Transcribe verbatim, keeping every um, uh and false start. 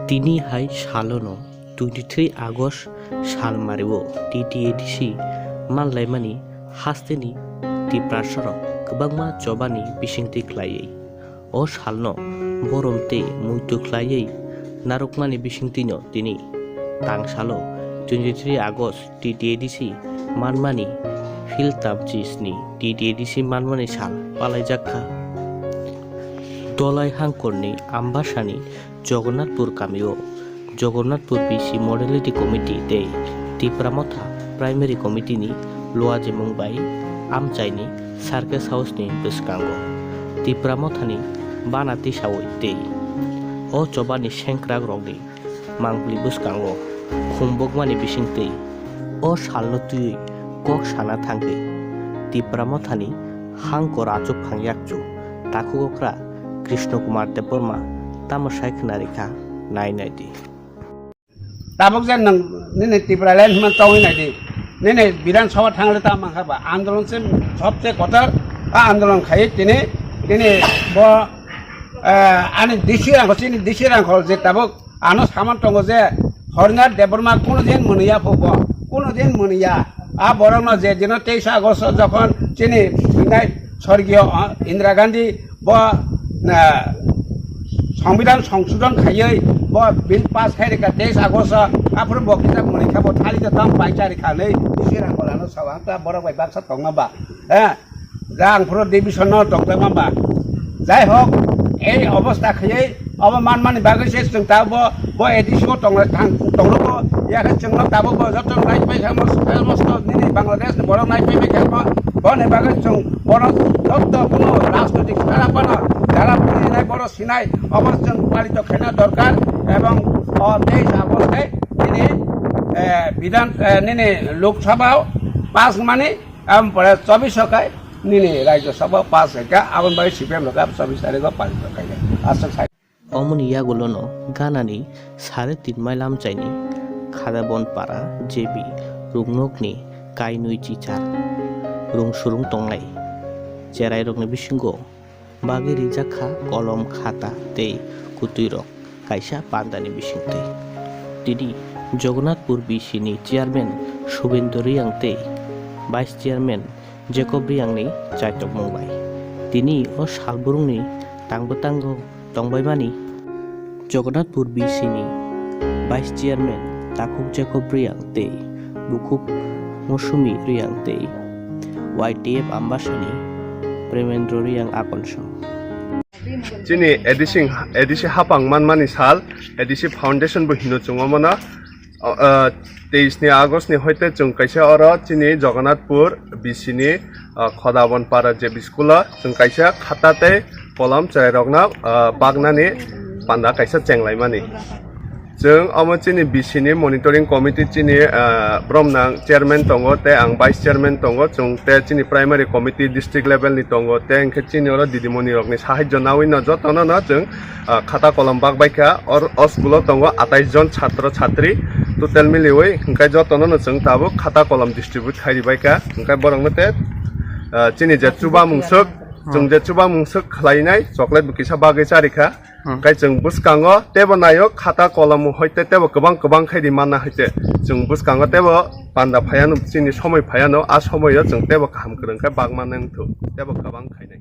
Tini hai salono twenty three August sal mario T T A D C manlaimani hasteni Tiprasarok kwbangma chobani bisingtwi khlaiwi o salno borom tei muitu khlaiwi narwkmani bisingtwino tini tangsalo twenty three August T T A D C manmani phil tamchi sni T T A D C manmani sal palaijak kha. Dolai hangkorni Ambasani Jagannathpur kamio Jagannathpur B C Modality Committee tei Tipra Motha Primary Committee ni luajimung bai amchaini Circus House ni bwskango Tipra Mothani bana tisawi tei o chobani sengkrak rokni mangpili bwskango khumbokmani bisingtwi o salno twiwi kok sana thangwi Tipra Mothani hangkor achuk phang yakchu takhuk okra Krishna Kumar Debbarma tamo sai khna rikha nai nai di. Tabuk je nwng nini Tipraland hwnma tongwi nai di. Nini Bidhan Sabha thangli ta mankha ba andolon se sobse kotor a andolon khai tini tini bo, eh, ani D C rang chini D C rang khol je tabuk ano saman tongo je Harinath Debbarma kuno din mwnwi ya phubo, kuno din mwnwi ya. A borokno je dino teis August jokhon chini nai sorgiyo, ah, Indira Gandhi bo, ah, Songbidan songsodon khaiwi bo bill pass khai rikha teis August, aphuru bo kisa mwnwi kha bo thali to tam pai chari kha nei bisi rang bolano sawa ta borok bai baksa tongma ba, eh, jang phuru division no tongjakma ba. Jai hok, ei obostha khaiwi obo manmani bagwi se chwng ta bo, bo A D C o tong-, thang-, tongrugo, yakhe chwngno tabuk bo joto nai pai kha mo, mosto nini Bangladesh ni borok nai pai kha mo, boni bagwi chwng bono joto kuno rajnoitik sara phano jara phuri nai bono sinai, obo chwng palito khaina dorkar, ebong o teis August khai nini, eh, bidhan, eh, nini Lok Sabha o pass mani, Aboni pore chobbish o khai nini Rajya Sabha pass khaikha, aboni bagwi C P M rok chobbish tarikh o palito khaikha. Aswk sai. Omoni yagulono ganani sare tin mile amchaini Khadabon para J B ruknokni kainwi chichar rung surung tongnai cherairokni bisingo bagwi rijak kha kolom, khata tei kwtwirok kaisa pandani bisingtwi. Tini Jagannathpur B C ni chairman Subendra Reang tei vice chairman Jacob Reang ni chaitokmung bai tini o salbrumni tangbo tango tongbaimani. Jagannathpur B C ni vice chairman takhuk Jacob Reang tei bukhuk Mosumi Reang tei Y T F Ambasani Premendra Reang akonso. Chini A D C, A D C hapang manmani sal, A D C Foundation bo hino chwng omono. O, o, teis ni August ni hoite chwng kaisa oro chini Jagannathpur B C ni, o, Khodabon para J B school o chwng kaisa khata tei kolom chwrairokno, o, baknani panda kaisa chenglaimani. Chwng omo chini B C ni monitoring committee chini, ah, bromnang chairman tongo tei ang vice chairman tongo, chwng tei chini primary committee district level ni tongo, tei hwnkhe chini oro didimoni rokni sahajjo nawino jotono no chwng, ah, khata kolom bak baikha. Or, o school o tongo atais jon chhatro chhatri total miliwi, hwnkhe jotono no chwng tabuk khata kolom distribute khai ribaikha, hwnkhe borokno tei, ah, chini je chubamung swk, chwng je chubamung swk khlainai chocolate bo kisa bagwi charikha. Hmm. Kai chwng bwskango teibo naio khata kolom hoite teibo kwbang kwbang khai di manna hoite. Chwng bwskango teibo panda phaiano chini somoi phaiano a somoio chwng teibo kaham kwrwng khe bagma nang thu teibo kwbang khainai.